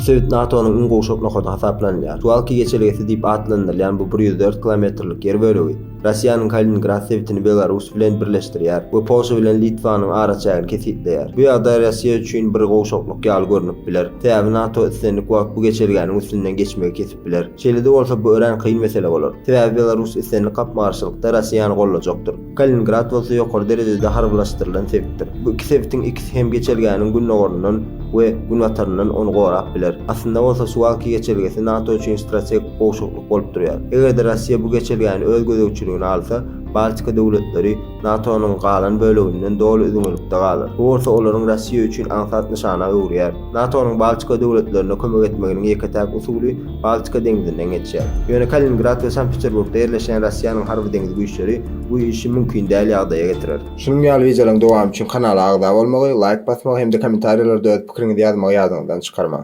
Bu sebit NATO-nyň iň gowşak nokady hasaplanylýar. Suwalki geçelgesi diýip atlandyrylýan bu 104 kilometrlik ýer bölegi Russiýanyň Kaliningrad sebitini Belarus bilen birleşdirýär we Polşa bilen Litwanyň araçägini kesgitleýär. Bu ýagdaý Russiýa üçin bir gowşaklyk ýaly görnüp biler, sebäbi NATO islendik wagt bu geçelgäniň üstünden geçmegi kesip biler. Şeýle-de bolsa bu örän kyn mesele bolar. Sebäbi Belarus islendik gapma-garşylykda Russiýany gollajakdyr. Kaliningrad bolsa ýokary derejede harbylaşdyrylan sebitdir. Bu iki sebitiň ikisi hem geçelgäniň gündogaryndan we günbataryndan ony gorap biler. Aslynda bolsa Suwalki geçelgesi NATO üçin strategik gowşaklyk bolup durýar. Eger-de Russiýa bu geçelgäni öz gözegçiligine alsa, Baltika döwletleri NATO-nyň galan böleginden doly üzňelikde galar. Bu bolsa olaryň Russiýa üçin aňsat nyşana öwürýär. NATO-nyň Baltika döwletlerine kömek etmeginiň ýeke-täk usuly Baltika deňzinden geçýär. Ýöne Kaliningrad we Sankt-Peterburgda ýerleşýän Russiýanyň harby-deňiz güýçleri bu işi mümkin däl ýagdaýa getirer. Şunuň ýaly wideolaryň dowamy üçin kanala agza bolmagy, laýk basmagy hem-de kommentariýalarda öz pikiriňizi ýazmagy ýadyňyzdan çykarmaň.